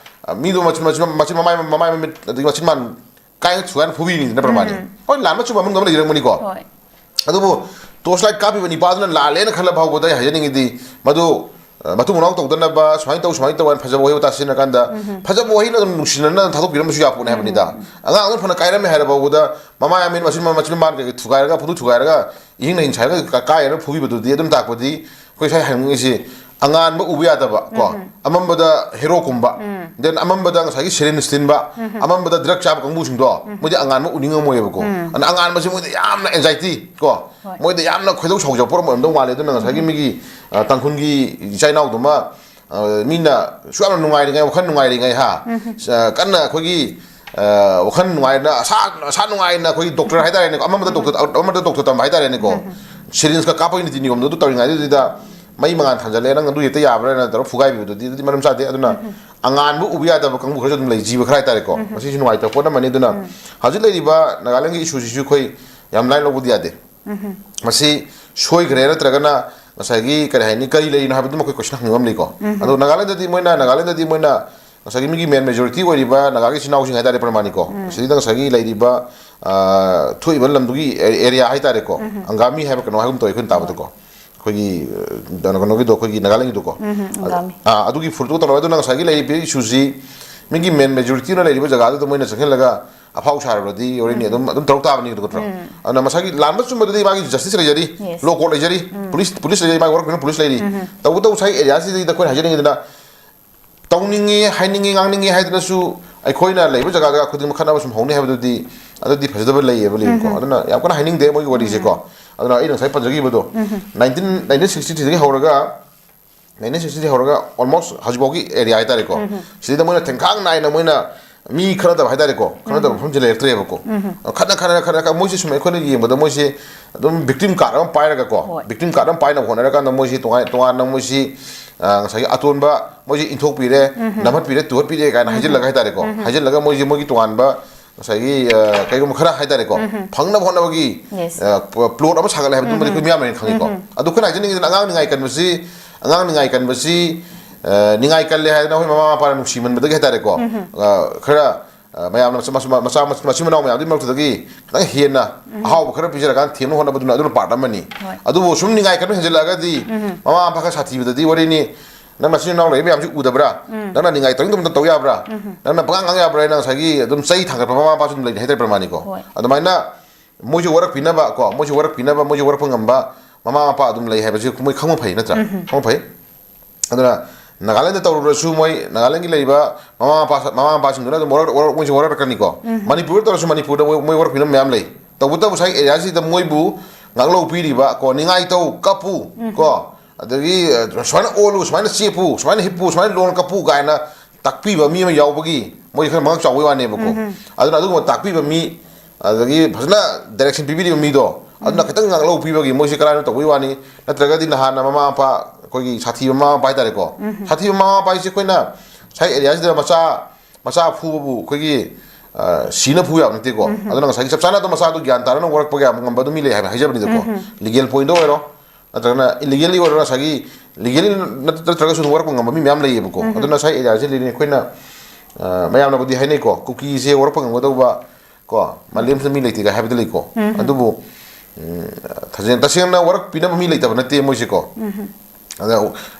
ꯑ, ꯃꯤꯗꯣ ꯃꯆꯤꯟ, ꯃꯆꯤꯟ, ꯃꯆꯤꯟ ꯃꯃꯥꯏ, ꯃꯃꯥꯏ ꯃꯃꯤꯠ ꯑꯗꯒꯤ ꯃꯆꯤꯟ ꯃꯥꯟ ꯀꯥꯏꯅ ꯊꯨꯒꯥꯏꯅ ꯐꯨꯕꯤꯔꯤꯅꯤꯗꯅ ꯄ꯭ꯔꯃꯥꯅꯤ꯫ ꯍꯣꯏ, ꯂꯥꯟꯕ ꯆꯨꯝꯕ ꯃꯅꯨꯡꯗ ꯑꯃ ꯂꯩꯖꯔꯝꯒꯅꯤꯀꯣ꯫ ꯍꯣꯏ꯫ ꯑꯗꯨꯕꯨ ꯇꯣꯔꯆ ꯂꯥꯏꯠ ꯀꯥꯞꯄꯤꯕ ꯅꯤꯄꯥꯗꯨꯅ ꯂꯥꯜꯂꯦꯅ ꯈꯜꯂ ꯐꯥꯎꯕꯗ ꯑꯩ ꯍꯥꯏꯖꯅꯤꯡꯉꯤꯗꯤ, ꯃꯗꯨ, ꯃꯇꯨꯡ ꯃꯅꯥꯎ ꯇꯧꯗꯅꯕ, ꯁꯨꯃꯥꯏꯅ ꯇꯧ, ꯁꯨꯃꯥꯏꯅ ꯇꯧ ꯍꯥꯏꯅ ꯐꯖꯕ ꯋꯥꯍꯩ ꯋꯥꯇꯥ ꯁꯤꯖꯤꯟꯅꯔꯀꯥꯟꯗ, ꯐꯖꯕ ꯋꯥꯍꯩꯅ ꯑꯗꯨꯝ ꯅꯨꯡꯁꯤꯅꯅ ꯑꯗꯨꯝ ꯊꯥꯗꯣꯛꯄꯤꯔꯝꯕꯁꯨ ꯌꯥꯄꯣꯠꯅꯦ ꯍꯥꯏꯕꯅꯤꯗ꯫ ꯑꯉꯥꯡ ꯑꯗꯨꯝ ꯐꯅ ꯀꯥꯏꯔꯝꯃꯦ ꯍꯥꯏꯔꯕ ꯐꯥꯎꯕꯗ, ꯃꯃꯥ ꯃꯃꯤꯠ ꯃꯆꯤꯟ ꯃꯆꯤꯟ ꯃꯥꯟ ꯀꯩꯀꯩ ꯊꯨꯒꯥꯏꯔꯒ, ꯐꯨꯗꯨ ꯊꯨꯒꯥꯏꯔꯒ, ꯏꯍꯤꯡ ꯅꯍꯤꯡ ꯁꯥꯏꯔꯒ ꯀꯥꯏꯔꯒ ꯐꯨꯕꯤꯕꯗꯨꯗꯤ ꯑꯗꯨꯝ ꯇꯥꯛꯄꯗꯤ, ꯑꯩꯈꯣꯏ ꯁ꯭ꯋꯥꯏ ꯍꯥꯏꯅꯤꯡꯉꯤꯁꯤ, ꯑꯉꯥꯟꯕ ꯎꯕ ꯌꯥꯗꯕ ꯀꯣ, ꯑꯃꯝꯕꯗ ꯍꯦꯔꯣ ꯀꯨꯝꯕ, then ꯑꯃꯝꯕꯗ ꯉꯁꯥꯏꯒꯤ ꯁꯤꯔꯤꯟꯁ ꯊꯤꯟꯕ, ꯑꯃꯝꯕꯗ ꯗ꯭ꯔꯛ ꯆꯥꯕ ꯀꯥꯡꯕꯨꯁꯤꯡꯗꯣ, ꯃꯣꯏꯗꯤ ꯑꯉꯥꯟꯕ ꯎꯅꯤꯡꯉꯝꯃꯣꯏꯕꯀꯣ꯫ ꯑꯗꯨꯅ ꯑꯉꯥꯟꯕꯁꯦ ꯃꯣꯏꯗ ꯌꯥꯝꯅ anxiety ꯀꯣ, ꯍꯣꯏ꯫ ꯃꯣꯏꯗ ꯌꯥꯝꯅ ꯈꯣꯏꯗꯧ ꯁꯥꯎꯖꯕ ꯄꯣꯠ ꯑꯃ ꯑꯣꯏꯔꯝꯗꯧ ꯃꯥꯜꯂꯦ꯫ ꯑꯗꯨꯅ ꯉꯁꯥꯏꯒꯤ ꯃꯤꯒꯤ, ꯑ, ꯇꯥꯡꯈꯨꯜꯒꯤ ꯏꯆꯥ ꯏꯅꯥꯎꯗꯨꯃ, ꯑ, ꯃꯤꯅ ꯁꯨꯛ ꯌꯥꯝꯅ ꯅꯨꯡꯉꯥꯏꯔꯤꯉꯩ, ꯋꯥꯈꯜ ꯅꯨꯡꯉꯥꯏꯔꯤꯉꯩ ꯍꯥ, ꯑ, ꯀꯟꯅ ꯑꯩꯈꯣꯏꯒꯤ, ꯑ, ꯋꯥꯈꯜ ꯅꯨꯡꯉꯥꯏꯅ, ꯑꯁꯥ, ꯑꯁꯥ ꯅꯨꯡꯉꯥꯏꯅ ꯑꯩꯈꯣꯏꯒꯤ ꯗꯣꯛꯇꯔ ꯍꯥꯏꯇꯥꯔꯦꯅꯦꯀꯣ, ꯑꯃꯝꯕꯗ ꯗꯣꯛꯇꯔ, ꯑꯃꯝꯕꯗ ꯗꯣꯛꯇꯔ ꯇꯝꯕ ꯍꯥꯏꯇꯥꯔꯦꯅꯦꯀꯣ, ꯁꯤꯔꯤꯟꯁꯀ ꯀꯥꯞꯄꯒꯤ ꯅꯤꯇꯤ ꯅꯤꯌꯣꯝꯗꯣ ꯑꯗꯨ ꯇꯧꯔꯤꯉꯩꯗꯨꯗ ꯃꯩ ꯃꯉꯥꯜ ꯊꯥꯟꯖꯜꯂꯦ, ꯅꯪ ꯑꯗꯨ ꯍꯦꯛꯇ ꯌꯥꯕ꯭ꯔꯥꯅ ꯇꯧꯔꯒ ꯐꯨꯒꯥꯏꯕꯤꯕꯗꯨꯗꯤ, ꯑꯗꯨꯗꯤ ꯃꯔꯝ ꯆꯥꯗꯦ꯫ ꯑꯗꯨꯅ ꯑꯉꯥꯟꯕ ꯎꯕ ꯌꯥꯗꯕ ꯀꯥꯡꯕꯨ ꯈꯔꯁꯨ ꯑꯗꯨꯝ ꯂꯩ, ꯖꯤꯕ ꯈꯔ ꯍꯥꯏꯇꯥꯔꯦꯀꯣ꯫ ꯃꯁꯤꯁꯨ ꯅꯨꯡꯉꯥꯏꯇꯕ ꯄꯣꯠ ꯑꯃꯅꯤ꯫ ꯑꯗꯨꯅ ꯍꯧꯖꯤꯛ ꯂꯩꯔꯤꯕ ꯅꯥꯒꯥꯂꯦꯟꯒꯤ ꯏꯁꯨꯁꯤꯁꯨ ꯑꯩꯈꯣꯏ ꯌꯥꯝ ꯂꯥꯏꯅ ꯂꯧꯕꯗꯤ ꯌꯥꯗꯦ꯫ ꯃꯁꯤ ꯁꯣꯏꯈ꯭ꯔꯦ ꯅꯠꯇ꯭ꯔꯒꯅ ꯉꯁꯥꯏꯒꯤ ꯀꯔꯤ ꯍꯥꯏꯅꯤ, ꯀꯔꯤ ꯂꯩꯔꯤꯅꯣ ꯍꯥꯏꯕꯗꯨꯃ ꯑꯩꯈꯣꯏ ꯀꯣꯏꯁꯟ ꯍꯪꯅꯤꯡꯕ ꯑꯃ ꯂꯩꯀꯣ꯫ ꯑꯗꯣ ꯅꯥꯒꯥꯂꯦꯟꯗꯗꯤ ꯃꯣꯏꯅ, ꯅꯥꯒꯥꯂꯦꯟꯗꯗꯤ ꯃꯣꯏꯅ ꯉꯁꯥꯏꯒꯤ ꯃꯤꯒꯤ main majority ꯑꯣꯏꯔꯤꯕ ꯅꯥꯒꯥꯒꯤ ꯏꯆꯤꯟ ꯏꯅꯥꯎꯁꯤꯡ ꯍꯥꯏꯇꯥꯔꯦ, ꯄ꯭ꯔꯃꯥꯅꯤꯀꯣ, ꯁꯤꯗꯩꯗ ꯉꯁꯥꯏꯒꯤ ꯂꯩꯔꯤꯕ, ꯑ, ꯊꯣꯛꯏꯕ ꯂꯝꯗꯨꯒꯤ area ꯍꯥꯏꯇꯥꯔꯦꯀꯣ, ꯑꯪꯒꯥꯃꯤ ꯍꯥꯏꯕ ꯀꯩꯅꯣ ꯍꯥꯏꯒꯨꯝ ꯇꯧꯋꯦ ꯑꯩꯈꯣꯏꯅ ꯇꯥꯕꯗꯀꯣ, ꯑꯩꯈꯣꯏꯒꯤ, ꯑ, ꯀꯩꯅꯣ, ꯀꯩꯅꯣꯒꯤꯗꯣ, ꯑꯩꯈꯣꯏꯒꯤ ꯅꯥꯒꯥꯂꯦꯟꯒꯤꯗꯣꯀꯣ꯫ ꯑꯪꯒꯥꯃꯤ꯫ ꯑ, ꯑꯗꯨꯒꯤ ꯐꯨꯔꯨꯞꯇꯨꯒ ꯇꯧꯔꯒ, ꯑꯗꯨꯅ ꯉꯁꯥꯏꯒꯤ ꯂꯩꯔꯤꯕ ꯏꯁꯨꯁꯤ ꯃꯤꯒꯤ main majority ꯑꯣꯏꯅ ꯂꯩꯔꯤꯕ ꯖꯒꯥꯗꯨꯗ ꯃꯣꯏꯅ ꯆꯪꯁꯤꯜꯂꯒ ꯑꯐꯥꯎ ꯁꯥꯔꯨꯔꯗꯤ already ꯑꯗꯨꯝ, ꯑꯗꯨꯝ ꯇꯧꯔꯛ ꯇꯥꯕꯅꯤ, ꯅꯠꯇ꯭ꯔꯣ? ꯑꯗꯨꯅ ꯃꯁꯥꯒꯤ ꯂꯥꯟꯕ ꯆꯨꯝꯕꯗꯨꯗꯤ ꯃꯥꯒꯤ justice ꯂꯩꯖꯔꯤ, yes, law court ꯂꯩꯖꯔꯤ, police, police ꯂꯩꯖꯔꯤ, ꯃꯥꯒꯤ work ꯄꯨꯂꯤꯁ ꯂꯩꯔꯤ꯫ ꯇꯧꯕꯇꯕꯨ ꯉꯁꯥꯏꯒꯤ areaꯁꯤꯗꯩꯗ ꯑꯩꯈꯣꯏꯅ ꯍꯥꯏꯖꯅꯤꯡꯉꯤꯗꯅ, ꯇꯧꯅꯤꯡꯉꯤ, ꯍꯥꯏꯅꯤꯡꯉꯤ, ꯉꯥꯡꯅꯤꯡꯉꯤ ꯍꯥꯏꯗꯨꯅꯁꯨ ꯑꯩꯈꯣꯏꯅ ꯂꯩꯕ ꯖꯒꯥ ꯖꯒꯥ ꯈꯨꯗꯤꯡꯃꯛ ꯈꯠꯅꯕ ꯁꯨꯝ ꯍꯧꯅꯤ ꯍꯥꯏꯕꯗꯨꯗꯤ, ꯑꯗꯨꯗꯤ ꯐꯖꯗꯕ ꯂꯩꯌꯦꯕ, ꯂꯩꯌꯦꯕꯀꯣ꯫ ꯑꯗꯨꯅ ꯌꯥꯝ ꯀꯟꯅ ꯍꯥꯏꯅꯤꯡꯗꯦ ꯃꯣꯏꯒꯤ ꯋꯥꯔꯤꯁꯦꯀꯣ꯫ ꯑꯗꯨꯅ ꯑꯩꯅ ꯉꯁꯥꯏ ꯄꯟꯖꯈꯤꯕꯗꯣ, nineteen, nineteen sixty threeꯗꯒꯤ ꯍꯧꯔꯒ, nineteen sixtyꯗꯒꯤ ꯍꯧꯔꯒ almost ꯍꯧꯖꯤꯛꯐꯥꯎꯒꯤ area ꯍꯥꯏꯇꯥꯔꯦꯀꯣ, ꯁꯤꯗꯩꯗ ꯃꯣꯏꯅ ꯊꯦꯡꯈꯥꯡ ꯅꯥꯏꯅ ꯃꯣꯏꯅ ꯃꯤ ꯈꯠꯅꯗꯕ ꯍꯥꯏꯇꯥꯔꯦꯀꯣ, ꯈꯠꯅꯗꯕ ꯃꯐꯝꯁꯦ ꯂꯩꯔꯛꯇ꯭ꯔꯦꯕꯀꯣ꯫ ꯈꯠꯅ, ꯈꯠꯅ, ꯈꯠꯅ, ꯈꯠꯅ, ꯃꯣꯏꯁꯦ ꯁꯨꯝ ꯑꯩꯈꯣꯏꯅ ꯌꯦꯡꯕꯗ ꯃꯣꯏꯁꯦ ꯑꯗꯨꯝ victim card ꯑꯃ ꯄꯥꯏꯔꯒꯀꯣ, ꯍꯣꯏ꯫ Victim card ꯑꯃ ꯄꯥꯏꯅꯕ ꯍꯣꯠꯅꯔꯀꯥꯟꯗ ꯃꯣꯏꯁꯤ ꯇꯣꯉꯥꯟ ꯇꯣꯉꯥꯟꯅ ꯃꯣꯏꯁꯤ, ꯑ, ꯉꯁꯥꯏꯒꯤ ꯑꯇꯣꯟꯕ ꯃꯣꯏꯁꯤ ꯏꯟꯊꯣꯛꯄꯤꯔꯦ, ꯅꯝꯍꯠꯄꯤꯔꯦ, ꯇꯨꯍꯠꯄꯤꯔꯦ ꯀꯥꯏꯅ ꯍꯥꯏꯖꯤꯜꯂꯒ ꯍꯥꯏꯇꯥꯔꯦꯀꯣ, ꯍꯥꯏꯖꯤꯜꯂꯒ ꯃꯣꯏꯁꯤ ꯃꯣꯏꯒꯤ ꯇꯣꯉꯥꯟꯕ ꯉꯁꯥꯏꯒꯤ, ꯑ, ꯀꯩꯒꯨꯝꯕ ꯈꯔ ꯍꯥꯏꯇꯥꯔꯦꯀꯣ, ꯐꯪꯅꯕ ꯍꯣꯠꯅꯕꯒꯤ, yes, ꯑ, ꯄ-, plot ꯑꯃ ꯁꯥꯒꯠꯂꯦ ꯍꯥꯏꯕꯗꯨꯃꯗꯤ ꯑꯩꯈꯣꯏ ꯃꯤꯌꯥꯝꯅ ꯈꯪꯉꯤꯀꯣ꯫ ꯑꯗꯨ ꯑꯩꯈꯣꯏꯅ ꯍꯥꯏꯖꯅꯤꯡꯉꯤꯗꯅ, ꯑꯉꯥꯡ ꯅꯤꯡꯉꯥꯏ ꯀꯟꯕꯁꯤ, ꯑꯉꯥꯡ ꯅꯤꯡꯉꯥꯏ ꯀꯟꯕꯁꯤ, ꯑ, ꯅꯤꯡꯉꯥꯏ ꯀꯜꯂꯦ ꯍꯥꯏꯗꯅ ꯑꯩꯈꯣꯏ ꯃꯃꯥ ꯃꯄꯥꯅ ꯅꯨꯡꯁꯤꯃꯟꯕꯗꯒꯤ ꯍꯥꯏꯇꯥꯔꯦꯀꯣ, ꯑ, ꯈꯔ ꯑ, ꯃꯌꯥꯝꯅ ꯃꯆꯥ, ꯃꯆꯥ, ꯃꯆꯥ, ꯃꯆꯤꯟ ꯃꯅꯥꯎ ꯃꯌꯥꯝꯗꯨꯒꯤ ꯃꯔꯛꯇꯨꯗꯒꯤ ꯈꯤꯇꯪ ꯍꯦꯟꯅ ꯑꯍꯥꯎꯕ ꯈꯔ ꯄꯤꯖꯔꯀꯥꯟꯗ ꯊꯦꯝꯅ ꯍꯣꯠꯅꯕꯗꯨꯅ ꯑꯗꯨꯅ part ꯑꯃꯅꯤ꯫ ꯍꯣꯏ꯫ ꯑꯗꯨꯕꯨ ꯁꯨꯝ ꯅꯤꯡꯉꯥꯏ ꯀꯟꯕ ꯍꯦꯟꯖꯜꯂꯛꯑꯒꯗꯤ ꯃꯃꯥ ꯃꯄꯥ ꯈꯔ ꯁꯥꯊꯤꯕꯗꯗꯤ ꯋꯥꯔꯤꯅꯤ꯫ "ꯅꯪ ꯅꯆꯤꯟ ꯅꯅꯥꯎ ꯂꯩꯔꯤ ꯃꯌꯥꯝꯁꯤ ꯎꯗꯕ꯭ꯔꯥ? ꯅꯪꯅ ꯅꯤꯡꯉꯥꯏ ꯇꯧꯅꯤꯡꯗꯕ ꯇꯧ ꯌꯥꯕ꯭ꯔꯥ? ꯅꯪꯅ ꯄꯉꯥꯡ ꯉꯥꯡ ꯌꯥꯕ꯭ꯔꯥ?" ꯍꯥꯏꯅ ꯉꯁꯥꯏꯒꯤ ꯑꯗꯨꯝ ꯆꯩ ꯊꯥꯡꯒꯠꯄ ꯃꯃꯥ ꯃꯄꯥꯁꯨ ꯑꯗꯨꯝ ꯂꯩꯅꯤ ꯍꯥꯏꯇꯥꯔꯦ ꯄ꯭ꯔꯃꯥꯅꯤꯀꯣ꯫ ꯍꯣꯏ꯫ ꯑꯗꯨꯃꯥꯏꯅ ꯃꯣꯏꯁꯨ ꯋꯥꯔꯛꯄꯤꯅꯕ ꯀꯣ, ꯃꯣꯏꯁꯨ ꯋꯥꯔꯛꯄꯤꯅꯕ, ꯃꯣꯏꯁꯨ ꯋꯥꯔꯛꯄ ꯉꯝꯕ ꯃꯃꯥ ꯃꯄꯥ ꯑꯗꯨꯝ ꯂꯩ ꯍꯥꯏꯕꯁꯤ ꯃꯣꯏ ꯈꯪꯕ ꯐꯩ, ꯅꯠꯇ꯭ꯔꯥ? ꯈꯪꯕ ꯐꯩ꯫ ꯑꯗꯨꯅ ꯅꯥꯒꯥꯂꯦꯟꯗ ꯇꯧꯔꯨꯔꯁꯨ ꯃꯣꯏ ꯅꯥꯒꯥꯂꯦꯟꯒꯤ ꯂꯩꯔꯤꯕ ꯃꯃꯥ ꯃꯄꯥ, ꯃꯃꯥ ꯃꯄꯥꯁꯤꯡꯗꯨꯅ ꯑꯗꯨꯝ ꯋꯥꯔꯛ-, ꯋꯥꯔꯛ-, ꯃꯣꯏꯁꯨ ꯋꯥꯔꯛꯀꯅꯤꯀꯣ꯫ ꯃꯅꯤꯄꯨꯔꯗ ꯇꯧꯔꯁꯨ ꯃꯅꯤꯄꯨꯔꯗ ꯃꯣꯏ, ꯃꯣꯏ ꯋꯥꯔꯛꯄꯤꯅꯕ ꯃꯌꯥꯝ ꯂꯩ꯫ ꯇꯧꯕꯇꯕꯨ ꯉꯁꯥꯏ area ꯁꯤꯗ ꯃꯣꯏꯕꯨ ꯉꯥꯛꯂꯧ ꯄꯤꯔꯤꯕ ꯀꯣ, ꯅꯤꯡꯉꯥꯏ ꯇꯧ, ꯀꯞꯄꯨ ꯀꯣ, ꯑꯗꯒꯤ, ꯑ, ꯁꯨꯃꯥꯏꯅ ꯑꯣꯜꯂꯨ, ꯁꯨꯃꯥꯏꯅ ꯆꯦꯞꯄꯨ, ꯁꯨꯃꯥꯏꯅ ꯍꯤꯞꯄꯨ, ꯁꯨꯃꯥꯏꯅ ꯂꯣꯡ ꯀꯞꯄꯨ ꯀꯥꯏꯅ ꯇꯥꯛꯄꯤꯕ ꯃꯤ ꯑꯃ ꯌꯥꯎꯕꯒꯤ ꯃꯣꯏꯁꯦ ꯈꯔ ꯃꯉꯛ ꯆꯥꯎꯕꯒꯤ ꯋꯥꯅꯦꯕꯀꯣ꯫ ꯑꯗꯨꯅ ꯑꯗꯨꯒꯨꯝꯕ ꯇꯥꯛꯄꯤꯕ ꯃꯤ, ꯑꯗꯒꯤ ꯐꯖꯅ direction ꯄꯤꯕꯤꯔꯤꯕ ꯃꯤꯗꯣ, ꯑꯗꯨꯅ ꯈꯤꯇꯪ ꯉꯥꯛꯂꯧ ꯄꯤꯕꯒꯤ ꯃꯣꯏꯁꯦ ꯀꯔꯥꯏꯅꯣ ꯇꯧꯕꯒꯤ ꯋꯥꯅꯤ꯫ ꯅꯠꯇ꯭ꯔꯒꯗꯤ ꯅꯍꯥꯟꯅ ꯃꯃꯥ ꯃꯄꯥ, ꯑꯩꯈꯣꯏꯒꯤ ꯁꯥꯊꯤꯕ ꯃꯃꯥ ꯃꯄꯥ ꯍꯥꯏꯇꯥꯔꯦꯀꯣ, ꯁꯥꯊꯤꯕ ꯃꯃꯥ ꯃꯄꯥ ꯍꯥꯏꯁꯦ ꯑꯩꯈꯣꯏꯅ ꯉꯁꯥꯏ area ꯁꯤꯗ ꯃꯆꯥ, ꯃꯆꯥ ꯐꯨꯕꯕꯨ ꯑꯩꯈꯣꯏꯒꯤ, ꯑ, ꯁꯤꯅ ꯐꯨ ꯌꯥꯕ ꯅꯠꯇꯦꯀꯣ꯫ ꯑꯗꯨꯅ ꯉꯁꯥꯏꯒꯤ ꯆꯞ ꯆꯥꯅ ꯑꯗꯨꯝ ꯃꯆꯥꯗꯣ ꯒ꯭ꯌꯥꯟ ꯇꯥꯔꯒ ꯋꯥꯔꯛꯄ ꯌꯥꯕ ꯉꯝꯕ ꯑꯗꯨꯝ ꯃꯤ ꯂꯩ ꯍꯥꯏꯕ ꯍꯥꯏꯖꯕꯅꯤꯗꯀꯣ꯫ Legal point ꯇ ꯑꯣꯏꯔꯣ, ꯅꯠꯇ꯭ꯔꯒꯅ illegally ꯑꯣꯏꯔꯣ, ꯉꯁꯥꯏꯒꯤ legally ꯅꯠ-, ꯅꯠꯇ꯭ꯔꯒꯁꯨ ꯑꯗꯨꯝ ꯋꯥꯔꯛꯄ ꯉꯝꯕ ꯃꯤ ꯃꯌꯥꯝ ꯂꯩꯌꯦꯕꯀꯣ꯫ ꯑꯗꯨꯅ ꯉꯁꯥꯏ area ꯁꯤꯗꯗꯤ ꯑꯩꯈꯣꯏꯅ, ꯑ, ꯃꯌꯥꯝꯅꯕꯨꯗꯤ ꯍꯥꯏꯅꯩꯀꯣ, ꯀꯨꯀꯤꯁꯦ ꯋꯥꯔꯛꯄ ꯉꯝꯒꯗꯧꯕ ꯀꯣ, ꯃꯥꯂꯦꯝꯁꯤꯗ ꯃꯤ ꯂꯩꯇꯦꯒ ꯍꯥꯏꯕꯗꯤ ꯂꯩꯀꯣ꯫ ꯑꯗꯨꯕꯨ, ꯎꯝ, ꯊꯥꯖ-, ꯇꯁꯦꯡꯅ ꯋꯥꯔꯛꯄꯤꯅꯕ ꯃꯤ ꯂꯩꯇꯕ ꯅꯠꯇꯦ ꯃꯣꯏꯁꯦꯀꯣ꯫ ꯑꯗ,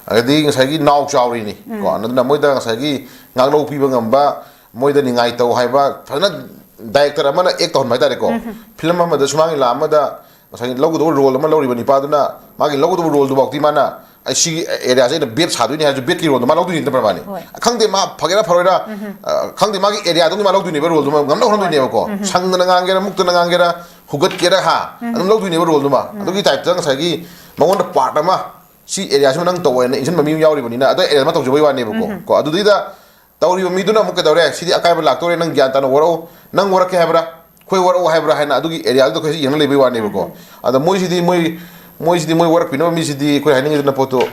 ꯑꯗꯒꯤ ꯉꯁꯥꯏꯒꯤ ꯅꯥꯎ ꯆꯥꯎꯔꯤꯅꯤ ꯀꯣ, ꯑꯗꯨꯅ ꯃꯣꯏꯗ ꯉꯁꯥꯏꯒꯤ ꯉꯥꯛꯂꯧ ꯄꯤꯕ ꯉꯝꯕ, ꯃꯣꯏꯗ ꯅꯤꯡꯉꯥꯏ ꯇꯧ ꯍꯥꯏꯕ, ꯐꯖꯅ director ꯑꯃꯅ act ꯇꯧꯍꯟꯕ ꯍꯥꯏꯇꯥꯔꯦꯀꯣ꯫ Film ꯑꯃꯗ, ꯁꯨꯃꯥꯡ ꯂꯤꯂꯥ ꯑꯃꯗ ꯉꯁꯥꯏꯒꯤ ꯂꯧꯒꯗꯧꯕ role ꯑꯃ ꯂꯧꯔꯤꯕ ꯅꯤꯄꯥꯗꯨꯅ ꯃꯥꯒꯤ ꯂꯧꯒꯗꯧꯕ role ꯗꯨꯐꯥꯎꯗꯤ ꯃꯥꯅ, "ꯑꯩ ꯁꯤꯒꯤ area ꯁꯦ ꯑꯩꯅ ꯕꯦꯠ ꯁꯥꯗꯣꯏꯅꯤ" ꯍꯥꯏꯔꯁꯨ ꯕꯦꯠꯀꯤ role ꯗꯣ ꯃꯥ ꯂꯧꯗꯣꯏꯅꯤ ꯅꯠꯇ꯭ꯔꯥ ꯃꯥꯅꯤ? ꯍꯣꯏ꯫ ꯈꯪꯗꯦ ꯃꯥ ꯐꯒꯦꯔꯥ ꯐꯔꯣꯏꯔꯥ, ꯑ, ꯈꯪꯗꯦ ꯃꯥꯒꯤ area ꯗꯨꯒꯤ ꯃꯥ ꯂꯧꯗꯣꯏꯅꯦꯕ role ꯗꯨ, ꯃꯥ ꯉꯝꯅꯕ ꯍꯣꯠꯅꯗꯣꯏꯅꯦꯕꯀꯣ꯫ ꯁꯪꯗꯅ ꯉꯥꯡꯒꯦꯔꯥ, ꯃꯨꯛꯇꯅ ꯉꯥꯡꯒꯦꯔꯥ, ꯍꯨꯒꯠꯀꯦꯔꯥ ꯍꯥ, ꯑꯗꯨꯝ ꯂꯧꯗꯣꯏꯅꯦꯕ role ꯗꯨꯃ꯫ ꯑꯗꯨꯒꯤ type ꯇ ꯉꯁꯥꯏꯒꯤ ꯃꯉꯣꯟꯗ part ꯑꯃ, "ꯁꯤ area ꯁꯤꯃ ꯅꯪ ꯇꯧ" ꯍꯥꯏꯅ ꯏꯟꯁꯤꯟꯕ ꯃꯤ ꯑꯃ ꯌꯥꯎꯔꯤꯕꯅꯤꯅ, ꯑꯗ area ꯃꯥ ꯇꯧꯖꯕꯩ ꯋꯥꯅꯦꯕꯀꯣ꯫ ꯀꯣ, ꯑꯗꯨꯗꯩꯗ ꯇꯧꯔꯤꯕ ꯃꯤꯗꯨꯅ ꯑꯃꯨꯛ ꯀꯩꯗꯧꯔꯦ? "ꯁꯤꯗꯤ ꯑꯀꯥꯏꯕ ꯂꯥꯛꯇꯣꯔꯦ, ꯅꯪ ꯒ꯭ꯌꯥꯟ ꯇꯥꯅ ꯋꯥꯔꯛꯎ, ꯅꯪ ꯋꯥꯔꯛꯀꯦ ꯍꯥꯏꯕ꯭ꯔꯥ? ꯑꯩꯈꯣꯏ ꯋꯥꯔꯛꯎ ꯍꯥꯏꯕ꯭ꯔꯥ?" ꯍꯥꯏꯅ ꯑꯗꯨꯒꯤ area ꯗꯨꯗ ꯑꯩꯈꯣꯏꯁꯤ ꯌꯦꯡꯉ ꯂꯩꯕꯩ ꯋꯥꯅꯦꯕꯀꯣ꯫ ꯑꯗ ꯃꯣꯏꯁꯤꯗꯤ ꯃꯣꯏ, ꯃꯣꯏꯁꯤꯗꯤ ꯃꯣꯏ ꯋꯥꯔꯛꯄꯤꯅꯕ ꯃꯤꯁꯤꯗꯤ ꯑꯩꯈꯣꯏ ꯍꯥꯏꯅꯤꯡꯉꯤꯗꯅ ꯄꯣꯠꯇꯣ,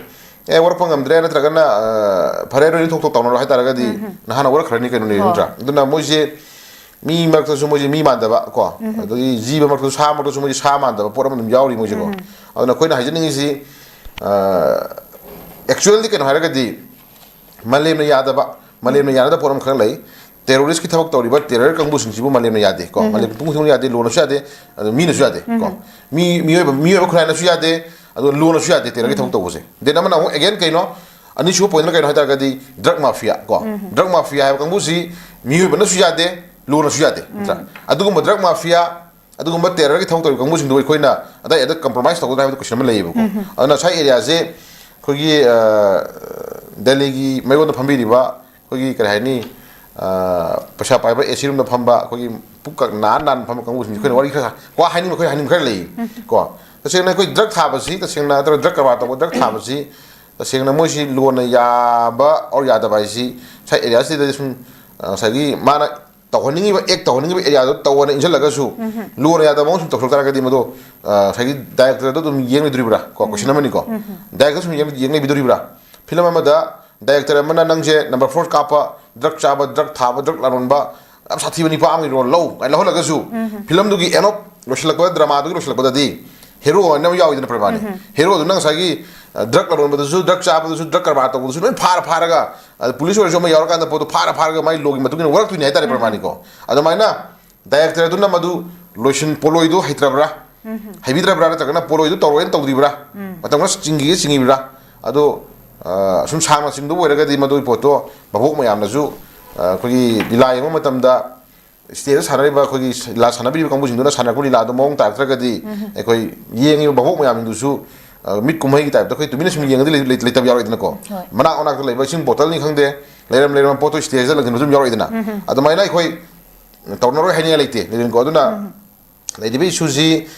"ꯑꯦ, ꯋꯥꯔꯛꯄ ꯉꯝꯗ꯭ꯔꯦ, ꯅꯠꯇ꯭ꯔꯒꯅ, ꯑ, ꯐꯔꯦ, ꯅꯣꯏ ꯊꯣꯛ ꯊꯣꯛ ꯇꯧꯅꯔꯣ" ꯍꯥꯏꯇꯥꯔꯒꯗꯤ ꯅꯍꯥꯟꯅ ꯋꯥꯔꯛꯈ꯭ꯔꯅꯤ ꯀꯩꯅꯣꯅꯦ, ꯍꯣꯏ꯫ ꯅꯠꯇ꯭ꯔꯥ? ꯑꯗꯨꯅ ꯃꯣꯏꯁꯦ ꯃꯤ ꯃꯔꯛꯇꯁꯨ ꯃꯣꯏꯁꯦ ꯃꯤ ꯃꯥꯟꯗꯕ ꯀꯣ, ꯑꯗꯒꯤ ꯖꯤꯕ ꯃꯔꯛꯇꯁꯨ, ꯁꯥ ꯃꯔꯛꯇꯁꯨ ꯃꯣꯏꯁꯦ ꯁꯥ ꯃꯥꯟꯗꯕ ꯄꯣꯠ ꯑꯃ ꯑꯗꯨꯝ ꯌꯥꯎꯔꯤ ꯃꯣꯏꯁꯦꯀꯣ꯫ ꯑꯗꯨꯅ ꯑꯩꯈꯣꯏꯅ ꯍꯥꯏꯖꯅꯤꯡꯉꯤꯁꯤ, ꯑ, actual ꯗꯤ ꯀꯩꯅꯣ ꯍꯥꯏꯔꯒꯗꯤ ꯃꯥꯂꯦꯝꯅ ꯌꯥꯗꯕ, ꯃꯥꯂꯦꯝꯅ ꯌꯥꯅꯗꯕ ꯄꯣꯠ ꯑꯃꯈꯛ ꯂꯩ꯫ ꯇꯦꯔꯣꯔꯤꯁꯀꯤ ꯊꯕꯛ ꯇꯧꯔꯤꯕ ꯇꯦꯔꯔ ꯀꯥꯡꯕꯨꯁꯤꯡꯁꯤꯕꯨ ꯃꯥꯂꯦꯝꯅ ꯌꯥꯗꯦ ꯀꯣ, ꯃꯥꯂꯦꯝ ꯄꯨꯝꯕ ꯈꯨꯗꯤꯡꯃꯛ ꯌꯥꯗꯦ, ꯂꯣꯅꯁꯨ ꯌꯥꯗꯦ, ꯑꯗꯨ ꯃꯤꯅꯁꯨ ꯌꯥꯗꯦ ꯀꯣ, ꯃꯤ ꯃꯤꯑꯣꯏꯕ ꯃꯤꯑꯣꯏꯕ ꯈꯨꯟꯅꯥꯏꯅꯁꯨ ꯌꯥꯗꯦ, ꯑꯗꯨꯒ ꯂꯣꯅꯁꯨ ꯌꯥꯗꯦ ꯇꯦꯔꯔꯒꯤ ꯊꯕꯛ ꯇꯧꯕꯁꯦ꯫ ꯗꯦꯟ ꯑꯃꯅ ꯑꯃꯨꯛ ꯑꯦꯒꯦꯟ ꯀꯩꯅꯣ, ꯑꯅꯤꯁꯨꯕ ꯄꯣꯏꯟꯠꯅ ꯀꯩꯅꯣ ꯍꯥꯏ ꯇꯥꯔꯒꯗꯤ ꯗ꯭ꯔꯒ ꯃꯥꯐꯤꯌꯥ ꯀꯣ, ꯗ꯭ꯔꯒ ꯃꯥꯐꯤꯌꯥ ꯍꯥꯏꯕ ꯀꯥꯡꯕꯨꯁꯤ ꯃꯤꯑꯣꯏꯕꯅꯁꯨ ꯌꯥꯗꯦ, ꯂꯣꯅꯁꯨ ꯌꯥꯗꯦ, ꯅꯠꯇ꯭ꯔꯥ? ꯑꯗꯨꯒꯨꯝꯕ ꯗ꯭ꯔꯒ ꯃꯥꯐꯤꯌꯥ, ꯑꯗꯨꯒꯨꯝꯕ ꯇꯦꯔꯔꯒꯤ ꯊꯕꯛ ꯇꯧꯔꯤꯕ ꯀꯥꯡꯕꯨꯁꯤꯡꯗꯨ ꯑꯩꯈꯣꯏꯅ ꯑꯗꯥꯏ ꯑꯗ ꯀꯝꯄ꯭ꯔꯣꯃꯥꯏꯁ ꯇꯧꯒꯗ꯭ꯔꯥ ꯍꯥꯏꯕꯗ ꯀꯣꯏꯁꯟ ꯑꯃ ꯂꯩꯌꯦꯕꯀꯣ꯫ ꯑꯗꯨꯅ ꯁ꯭ꯋꯥꯏ ꯑꯦꯔꯤꯌꯥꯁꯦ ꯑꯩꯈꯣꯏꯒꯤ ꯗꯦꯜꯂꯤꯒꯤ ꯃꯌꯣꯟꯗ ꯐꯝꯕꯤꯔꯤꯕ ꯑꯩꯈꯣꯏꯒꯤ ꯀꯔꯤ ꯍꯥꯏꯅꯤ, ꯄꯩꯁꯥ ꯄꯥꯏꯕ ꯑꯦ ꯁꯤ ꯔꯨꯝꯗ ꯐꯝꯕ ꯑꯩꯈꯣꯏꯒꯤ ꯄꯨꯛꯀ ꯅꯥꯟ ꯅꯥꯟ ꯐꯝꯕ ꯀꯥꯡꯕꯨꯁꯤꯡꯁꯦ ꯑꯩꯈꯣꯏꯅ ꯋꯥꯔꯤ ꯈꯔ ꯋꯥ ꯍꯥꯏꯅꯤꯡꯕ ꯑꯩꯈꯣꯏ ꯍꯥꯏꯅꯤꯡꯕ ꯈꯔ ꯂꯩ ꯀꯣ꯫ ꯇꯁꯦꯡꯅ ꯑꯩꯈꯣꯏ ꯗ꯭ꯔꯒ ꯊꯥꯕꯁꯤ, ꯇꯁꯦꯡꯅ ꯅꯠꯇ꯭ꯔꯒ ꯗ꯭ꯔꯒ ꯀꯔꯕꯥꯔ ꯇꯧꯕ ꯗ꯭ꯔꯒ ꯊꯥꯕꯁꯤ ꯇꯁꯦꯡꯅ ꯃꯣꯏꯁꯤ ꯂꯣꯟꯅ ꯌꯥꯕ ꯑꯣꯔ ꯌꯥꯗꯕ ꯍꯥꯏꯁꯤ ꯉꯁꯥꯏ ꯑꯦꯔꯤꯌꯥꯁꯤꯗꯗꯤ ꯁꯨꯝ ꯉꯁꯥꯏꯒꯤ ꯃꯥꯅ ꯇꯧꯍꯟꯅꯤꯡꯉꯤꯕ, ꯑꯦꯛ ꯇꯧꯍꯟꯅꯤꯡꯉꯤꯕ ꯑꯦꯔꯤꯌꯥꯗꯣ ꯇꯧꯑꯅ ꯏꯟꯁꯤꯜꯂꯒꯁꯨ ꯂꯣꯟꯅ ꯌꯥꯗꯕ ꯃꯑꯣꯡ ꯁꯨꯝ ꯇꯧꯁꯤꯜꯂꯛ ꯇꯥꯔꯒꯗꯤ ꯃꯗꯣ ꯉꯁꯥꯏꯒꯤ ꯗꯥꯏꯔꯦꯛꯇꯔꯗ ꯑꯗꯨꯝ ꯌꯦꯡꯂꯩꯗꯣꯏꯔꯤꯕ꯭ꯔꯥ ꯀꯣ, ꯀꯣꯏꯁꯟ ꯑꯃꯅꯤꯀꯣ꯫ ꯗꯥꯏꯔꯦꯛꯇꯔ ꯁꯨꯝ ꯌꯦꯡꯂꯩꯕꯤꯗꯣꯔꯤꯕ꯭ꯔꯥ? ꯐꯤꯂꯝ ꯑꯃꯗ ꯗꯥꯏꯔꯦꯛꯇꯔ ꯑꯃꯅ ꯅꯪꯁꯦ ꯅꯝꯕꯔ ꯐꯣꯔ ꯀꯥꯞꯄ, ꯗ꯭ꯔꯒ ꯆꯥꯕ, ꯗ꯭ꯔꯒ ꯊꯥꯕ, ꯗ꯭ꯔꯒ ꯂꯂꯣꯟꯕ, ꯌꯥꯝ ꯁꯥꯊꯤꯕ ꯅꯤꯄꯥ ꯑꯃꯒꯤ ꯔꯣꯜ ꯂꯧ ꯀꯥꯏꯅ ꯂꯧꯍꯜꯂꯒꯁꯨ ꯐꯤꯂꯝꯗꯨꯒꯤ ꯑꯦꯟ ꯑꯣꯐ ꯂꯣꯏꯁꯤꯜꯂꯛꯄꯗ, ꯗ꯭ꯔꯃꯥꯗꯨꯒꯤ ꯂꯣꯏꯁꯤꯜꯂꯛꯄꯗꯗꯤ ꯍꯦꯔꯣ ꯍꯥꯏꯅ ꯑꯃ ꯌꯥꯎꯏꯗꯅ ꯄ꯭ꯔꯃꯥꯅꯤ꯫ ꯍꯦꯔꯣꯗꯨ ꯅꯪ ꯉꯁꯥꯏꯒꯤ ꯗ꯭ꯔꯒ ꯂꯂꯣꯟꯕꯗꯨꯁꯨ, ꯗ꯭ꯔꯒ ꯆꯥꯕꯗꯨꯁꯨ, ꯗ꯭ꯔꯒ ꯀꯔꯕꯥꯔ ꯇꯧꯕꯗꯨꯁꯨ ꯂꯣꯏ ꯐꯥꯔ ꯐꯥꯔꯒ, ꯑꯗ ꯄꯨꯂꯤꯁ ꯑꯣꯏꯔꯁꯨ ꯑꯃ ꯌꯥꯎꯔꯀꯥꯟꯗ ꯄꯣꯠꯇꯣ ꯐꯥꯔ ꯐꯥꯔꯒ ꯃꯥꯏ ꯂꯣꯒꯤ ꯃꯇꯨꯡ ꯏꯟꯅ ꯋꯥꯔꯛꯇꯣꯏꯅꯤ ꯍꯥꯏꯇꯥꯔꯦ ꯄ꯭ꯔꯃꯥꯅꯤꯀꯣ꯫ ꯑꯗꯨꯃꯥꯏꯅ ꯗꯥꯏꯔꯦꯛꯇꯔ ꯑꯗꯨꯅ ꯃꯗꯨ ꯂꯣꯏꯁꯤꯟ ꯄꯣꯂꯣꯏꯗꯨ ꯍꯩꯇ꯭ꯔꯕ꯭ꯔꯥ, ꯍꯩꯕꯤꯗ꯭ꯔꯕ꯭ꯔꯥ, ꯅꯠꯇ꯭ꯔꯒꯅ ꯄꯣꯂꯣꯏꯗꯨ ꯇꯧꯔꯣꯏꯅ ꯇꯧꯗ꯭ꯔꯤꯕ꯭ꯔꯥ, ꯃꯇꯝ ꯈꯔ ꯆꯤꯡꯈꯤꯒꯦ ꯆꯤꯡꯉꯤꯕ꯭ꯔꯥ? ꯑꯗꯣ ꯁꯨꯝ ꯁꯥꯡꯅ ꯆꯤꯡꯗꯧꯕ ꯑꯣꯏꯔꯒꯗꯤ ꯃꯗꯨꯒꯤ ꯄꯣꯠꯇꯣ ꯚꯥꯕꯣꯛ ꯃꯌꯥꯝꯅꯁꯨ ꯑꯩꯈꯣꯏꯒꯤ ꯂꯤꯂꯥ ꯌꯦꯡꯕ ꯃꯇꯝꯗ ꯁ꯭ꯇꯦꯖꯇ ꯁꯥꯟꯅꯔꯤꯕ ꯑꯩꯈꯣꯏꯒꯤ ꯂꯤꯂꯥ ꯁꯥꯟꯅꯕꯤꯔꯤꯕ ꯀꯥꯡꯕꯨꯁꯤꯡꯗꯨꯅ ꯁꯥꯟꯅꯔꯛꯄ ꯂꯤꯂꯥꯗꯣ ꯃꯑꯣꯡ ꯇꯥꯔꯛꯇ꯭ꯔꯒꯗꯤ ꯑꯩꯈꯣꯏ ꯌꯦꯡꯉꯤꯕ ꯚꯥꯕꯣꯛ ꯃꯌꯥꯝꯁꯤꯡꯗꯨꯁꯨ ꯃꯤꯠ ꯀꯨꯝꯍꯩꯒꯤ ꯇꯥꯏꯞꯇ ꯑꯩꯈꯣꯏ ꯇꯨꯃꯤꯟꯅ ꯁꯨꯝ ꯌꯦꯡꯉꯗꯤ ꯂꯩꯇꯕ ꯌꯥꯎꯔꯣꯏꯗꯅꯀꯣ꯫ ꯃꯅꯥꯛ ꯃꯅꯥꯛꯇ ꯂꯩꯕ ꯏꯁꯤꯡ ꯕꯣꯇꯜꯅꯤ ꯈꯪꯗꯦ, ꯂꯩꯔꯝ ꯂꯩꯔꯝꯕ ꯄꯣꯠꯇꯣ ꯁ꯭ꯇꯦꯖꯇ ꯂꯪꯁꯤꯟꯕꯁꯨ ꯑꯗꯨꯝ ꯌꯥꯎꯔꯛꯏꯗꯅ꯫ ꯑꯗꯨꯃꯥꯏꯅ ꯑꯩꯈꯣꯏ ꯇꯧꯅꯔꯣꯏ ꯍꯥꯏꯅꯤꯡꯉꯥꯏ ꯂꯩꯇꯦ, ꯂꯩꯔꯦꯅꯀꯣ꯫ ꯑꯗꯨꯅ ꯂꯩꯔꯤꯕ ꯏꯁꯨꯁꯤ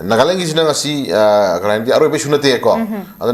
ꯅꯥꯒꯥꯂꯦꯟꯒꯤꯁꯤꯅ ꯉꯁꯤ ꯀꯩ ꯍꯥꯏꯅꯤ, ꯑꯔꯣꯏꯕ ꯏꯁꯨ ꯅꯠꯇꯦꯀꯣ꯫ ꯑꯗꯨꯅ